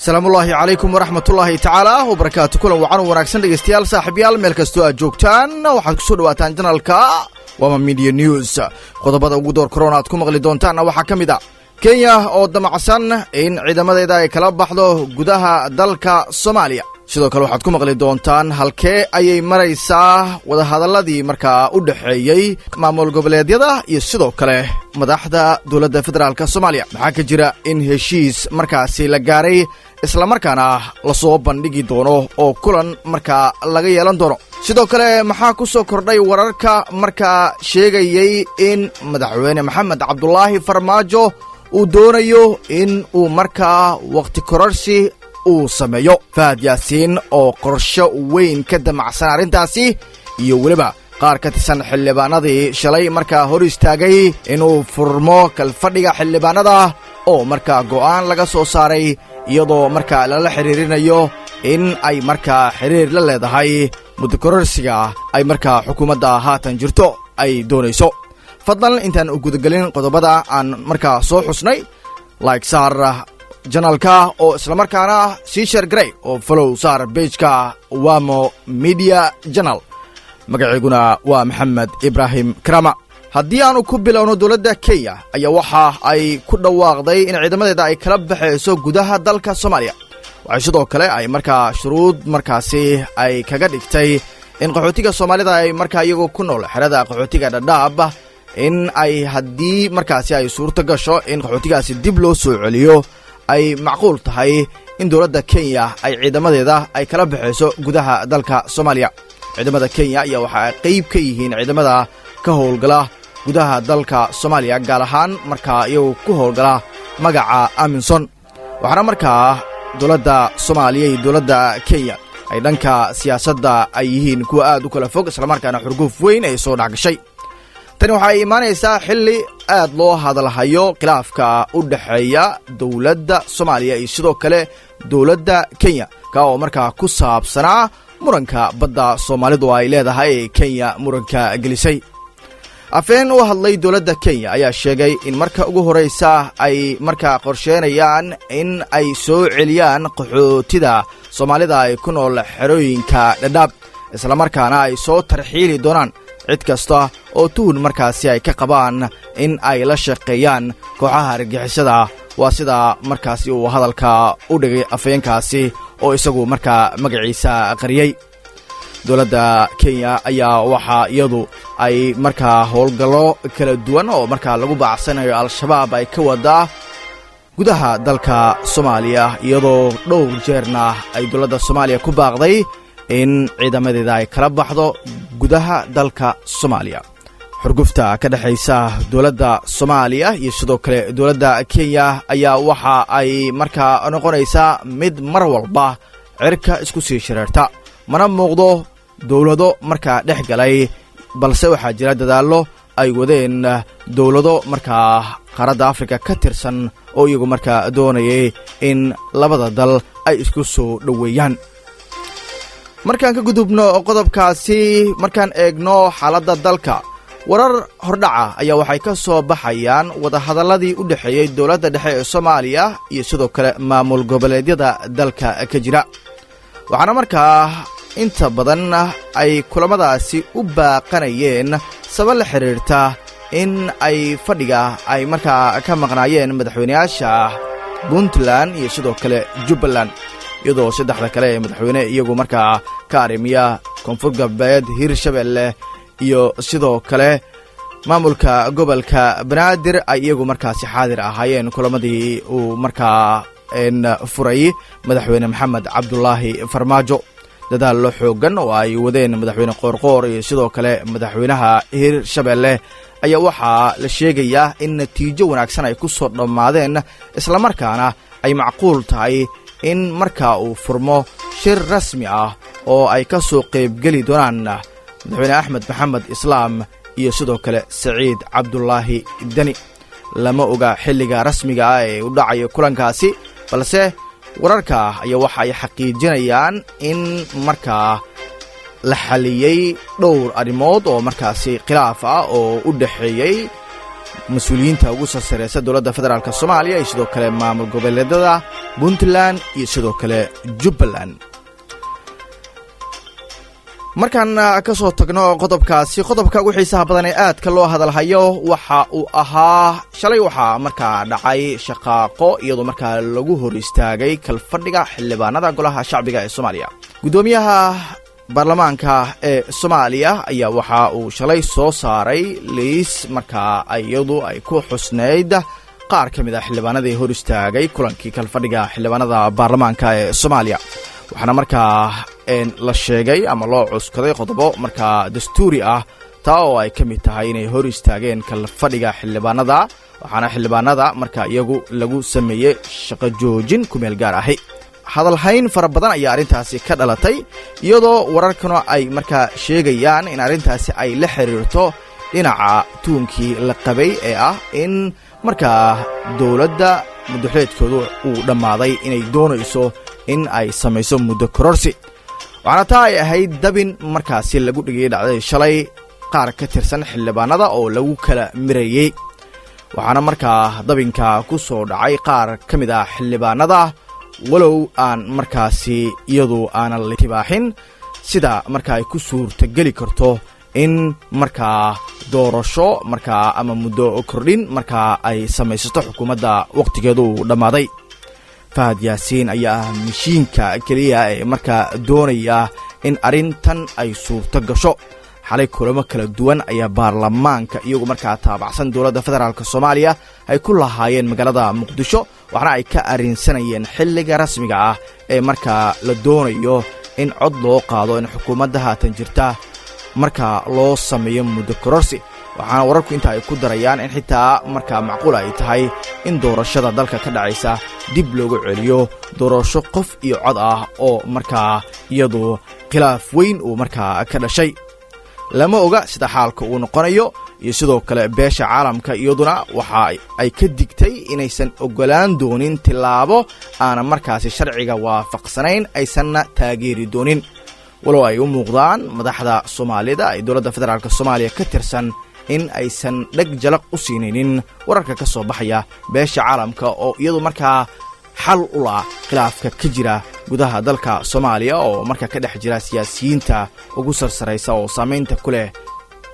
Asalaamullaahi calaykum waraxmatullaahi tacaala wabarakaatu. Kulan wacan u wanaagsan, dhegeystayaal, saaxiibyaal, meel kastoo aad joogtaan. Waxaad kusoo dhawaataan channelka Wama Media News. Qodobada ugu door korona aad ku maqli doontaanna waxaa ka mid a Kenya oo damacsan in ciidamadeeda ay kala baxdo gudaha dalka Soomaaliya. Sidoo kale waxaad ku maqli doontaan halkee ayay maraysaa wadahadalladii markaa u dhexeeyey maamul goboleedyada iyo sidoo kale madaxda dowladda federaalka Soomaaliya. Maxaa ka jira in heshiis markaasi la gaaray, islamarkaana lasoo bandhigi doono oo kulan markaa laga yeelan doono? Sidoo kale maxaa ku soo kordhay wararka markaa sheegayey in Madaxweyne Maxamed Cabdulaahi Farmaajo uu doonayo in uu markaa wakhti kororsi uu sameeyo? Fahad Yaasiin oo qorsho weyn ka damacsan arrintaasi, iyo weliba qaar ka tirsan xildhibaanadii shalay markaa hor istaagay inuu furmo kalfadhiga xildhibaanada oo markaa go'aan laga soo saaray, iyadoo markaa lala xidhiirinayo in ay markaa xiriir la leedahay muddo kororsiga ay markaa xukuumadda haatan jirto ay doonayso. Fadlan, intaan u gudagelin qodobada aan markaa soo xusnay, like saar channelka oo islamarkaana sii share garay oo follow saar pageka Wamo Media Channel. Magaciiguna waa Maxamed Ibraahim Karama. Haddii aanu ku bilowno, dowladda Kenya ayaa waxa ay ku dhawaaqday in ciidamadeeda ay kala baxayso gudaha dalka Soomaaliya. Waxay sidoo kale ay markaa shuruud markaasi ay kaga dhigtay in qaxootiga Soomaalida ay markaa iyagoo ku nool xerada qaxootiga Dhadhaab in ay haddii markaasi ay suurto gasho in qaxootigaasi dib loo soo celiyo, ay macquul tahay in dowladda Kenya ay ciidamadeeda ay kala baxayso gudaha dalka Soomaaliya. Ciidamada Kenya ayaa waxa ay qayb ka yihiin ciidamada ka howlgala gudaha dalka Soomaaliya, gaar ahaan markaa iyagu ku howlgala magaca AMISOM. Waxaana markaa dowladda Soomaaliya iyo dowladda Kenya ay dhanka siyaasadda ay yihiin kuwa aad u kala fog, islamarkaana xurguf weyn ay soo dhex gashay. Tani waxay imaanaysaa xilli aad loo hadalhayo khilaafka u dhexeeya dowladda Soomaaliya iyo sidoo kale dowladda Kenya, ka oo markaa ku saabsanaa muranka badda Soomaalidu ay leedahay ee Kenya muranka gelisay. Afeen u hadlay dowladda Kenya ayaa sheegay in marka ugu horraysa ay markaa qorsheenayaan in ay soo celiyaan qaxootida Soomaalida ay ku nool xerooyinka Dhadhaab, islamarkaana ay soo tarxiili doonaan cid kasta oo tuhun markaasi ay ka qabaan in ay la shaqeeyaan kooxaha argagixisada. Waa sida markaasi uu hadalka u dhigay afhayeenkaasi oo isagu markaa magaciisa qariyey. Dowladda Kenya ayaa waxaa iyadu ay markaa howlgallo kala duwan oo markaa lagu baacsanayo Al-Shabaab ay ka wadaa gudaha dalka Soomaaliya, iyadoo dhowr jeerna ay dowladda Soomaaliya ku baaqday in ciidamadeeda ay kala baxdo gudaha dalka Soomaaliya. Xurgufta ka dhexaysa dowladda Soomaaliya iyo sidoo kale dowladda Kenya ayaa waxa ay markaa noqonaysaa mid mar walba cirka isku sii shareerta, mana muuqdo dowlado markaa dhex galay, balse waxaa jira dadaallo ay wadeen dowlado markaa qaaradda Afrika ka tirsan oo iyagu markaa doonayay in labada dal ay isku soo dhoweeyaan. Markaan ka gudubno qodobkaasi, markaan eegno xaaladda dalka, warar hordhaca ayaa waxay ka soo baxayaan wadahadalladii u dhexeeyey dowladda dhexe ee Soomaaliya iyo sidoo kale maamul goboleedyada dalka ka jira. Waxaana markaa inta badan ay kulamadaasi u baaqanayeen sabab la xidhiirta in ay fadhiga ay markaa ka maqnaayeen madaxweyneyaasha Puntland iyo sidoo kale Jubbaland, iyadoo saddexda kale ee madaxweyne iyagu markaa ka arrimiya Koonfur Galbeed, Hirshabelle iyo sidoo kale maamulka gobolka Banaadir ay iyagu markaasi xaadir ahaayeen kulamadii uu markaa furay Madaxweyne Maxamed Cabdulaahi Farmaajo. Dadaallo xooggan oo ay wadeen Madaxweyne Qoorqoor iyo sidoo kale madaxweynaha Hirshabelle ayaa waxaa la sheegayaa in natiijo wanaagsan ay ku soo dhammaadeen, islamarkaana ay macquul tahay in markaa uu furmo shir rasmi ah oo ay ka soo qaybgeli doonaan Madaxweyne Axmed Maxamed Islaam iyo sidoo kale Saciid Cabdulaahi Deni. Lama oga xilliga rasmiga ah ee u dhacayo kulankaasi, balse wararka ayaa waxa ay xaqiijinayaan in markaa la xaliyey dhowr arrimood oo markaasi khilaaf ah oo u dhexeeyey Mas-uuliyiinta ugu soo sareysa dowladda federaalk Soomaaliya iyo sidoo kale maamul goboleedyada Puntland iyo sidoo kale Jubbaland. Markaan ka soo tagno qodobkaasi, qodobka ugu xiisaha badan ee aadka loo hadalhayo waxa uu ahaa shalay waxaa markaa dhacay shaqaaqo, iyadoo markaa lagu hor istaagay kalfadhiga xildhibaanada Golaha Shacbiga ee Soomaaliya. Guddoomiyaha baarlamaanka ee Soomaaliya ayaa waxa uu shalay soo saaray liis markaa iyadu ay ku xusnayd qaar ka mid ah xildhibaanadii hor istaagay kulankii kalfadhiga xildhibaanada baarlamaanka ee Soomaaliya. Waxaana markaa la sheegay ama loo cuskaday qodobo markaa dastuuri ah, taa oo ay ka mid tahay inay hor istaageen kalfadhiga xildhibaanada. Waxaana xildhibaanada markaa iyagu lagu sameeyey shaqo joojin ku meel gaar ahi. Hadalhayn fara badan ayaa arrintaasi ka dhalatay, iyadoo wararkuna ay markaa sheegayaan in arrintaasi ay la xiriirto dhinaca tuunkii la qabay ee ah in markaa dowladda muddoxleedkoodu uu dhammaaday inay doonayso in ay samayso muddo kororsi. Waxaana taa ay ahayd dabin markaasi lagu dhigayay dhacday shalay qaar ka tirsan xildhibaanada oo lagu kala mirayey. Waxaana markaa dabinka ku soo dhacay qaar ka mid ah xildhibaanada, walow aan markaasi iyadu aanan la tibaaxin sida marka ay ku suurtageli karto in markaa doorasho markaa ama muddo kordhin markaa ay samaysato xukuumadda wakhtigeedu uu dhammaaday. Fahad Yaasiin ayaa ah mishiinka keliya ee markaa doonaya in arrintan ay suurto gasho. Xalay kulamo kala duwan ayaa baarlamaanka iyagu markaa taabacsan dowladda federaalk Soomaaliya ay ku lahaayeen magaalada Muqdisho, waxaana ay ka arrinsanayeen xilliga rasmiga ah ee markaa la doonayo in cod loo qaado in xukuumadda haatan jirta markaa loo sameeyo muddo kororsi. Waxaana wararku inta ay ku darayaan in xitaa markaa macquul ay tahay in doorashada dalka ka dhacaysa dib loogu celiyo doorasho qof iyo cod ah, oo markaa iyadu khilaaf weyn uu markaa ka dhashay. Lama oga sida xaalka uu noqonayo. Iyo sidoo kale beesha caalamka iyaduna waxa ay ka digtay inaysan oggolaan doonin tillaabo aanan markaasi sharciga waafaqsanayn, aysanna taageeri doonin, walow ay u muuqdaan madaxda Soomaalida ee dowladda federaalk Soomaaliya ka tirsan in aysan dheg jalaq u siinaynin wararka ka soo baxaya beesha caalamka, oo iyadu markaa xal u la khilaafka ka jira gudaha dalka Soomaaliya, oo markaa ka dhex jira siyaasiyiinta ugu sarsaraysa oo saamaynta ku leh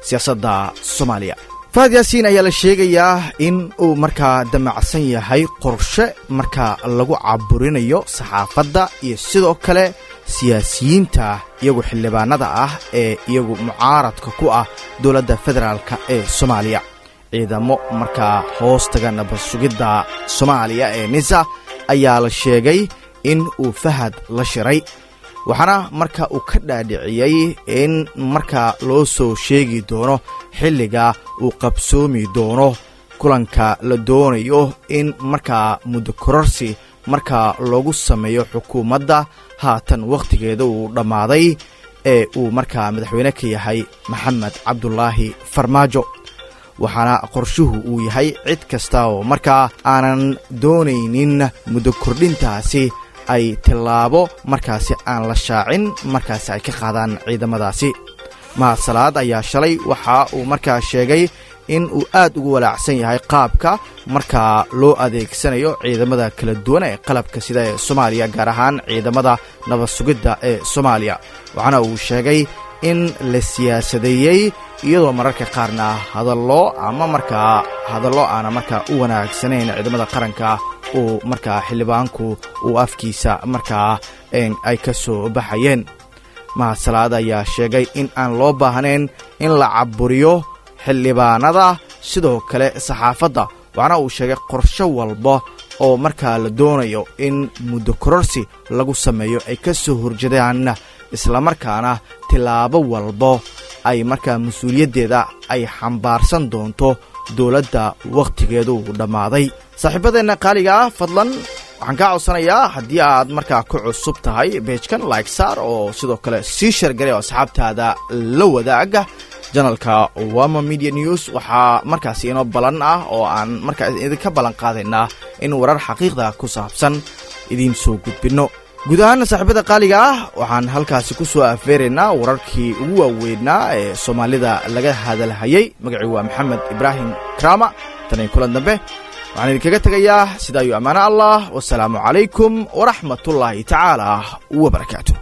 siyaasadda Soomaaliya. Fahad Yaasiin ayaa la sheegayaa in uu markaa damacsan yahay qorshe markaa lagu caburinayo saxaafadda iyo sidoo kale siyaasiyiinta iyagu xildhibaanada ah ee iyagu mucaaradka ku ah dowladda federaalk ee Soomaaliya. Ciidamo markaa hoos taga nabad sugidda Soomaaliya ee NISA ayaa la sheegay in uu Fahad la shiray, waxaana marka uu ka dhaadhiciyey in markaa loo soo sheegi doono xilliga uu qabsoomi doono kulanka la doonayo in markaa muddo kororsi markaa loogu sameeyo xukuumadda haatan wakhtigeeda uu dhammaaday ee uu markaa madaxweyne ka yahay Maxamed Cabdulaahi Farmaajo. Waxaana qorshuhu uu yahay cid kasta oo markaa aanan doonaynin muddo kordhintaasi ay tillaabo markaasi aan la shaacin markaasi ay ka qaadaan ciidamadaasi. Mahad Salaad ayaa shalay waxa uu markaa sheegay in uu aad ugu walaacsan yahay qaabka markaa loo adeegsanayo ciidamada kala duwan ee qalabka sida ee Soomaaliya, gaar ahaan ciidamada nabad sugidda ee Soomaaliya. Waxaana uu sheegay in la siyaasadeeyey, iyadoo mararka qaarna hadallo ama markaa hadallo aana markaa u wanaagsanayn ciidamada qaranka uu markaa xildhibaanku uu afkiisa markaa ay ka soo baxayeen. Mahad Salaad ayaa sheegay in aan loo baahnayn in la caburiyo xildhibaanada, sidoo kale saxaafadda. Waxaana uu sheegay qorsho walba oo markaa la doonayo in muddo kororsi lagu sameeyo ay ka soo horjedaan, islamarkaana tillaabo walbo ay markaa mas-uuliyaddeeda ay xambaarsan doonto dowladda wakhtigeedu uu dhammaaday. Saaxiibadeenna qaaliga ah, fadlan waxaan kaa codsanayaa, haddii aad markaa ku cusub tahay page-kan, like saar oo sidoo kale sii share garay oo asxaabtaada la wadaaga channel-ka Wama Media News. Waxaa markaasi inoo balan ah oo aan markaa idinka ballan qaadaynaa in warar xaqiiqda ku saabsan idiin soo gudbinno. Guud ahaana, saaxiibada qaaliga ah, waxaan halkaasi ku soo afeeraynaa wararkii ugu waaweynaa ee Soomaalida laga hadalhayay. Magacii waa Maxamed Ibraahim Krama. Tan iyo kulan dambe, waxaan idinkaga tegayaa sidaa iyo ammaano Allah. Wasalaamu calaykum waraxmatullaahi tacaala wabarakaatu.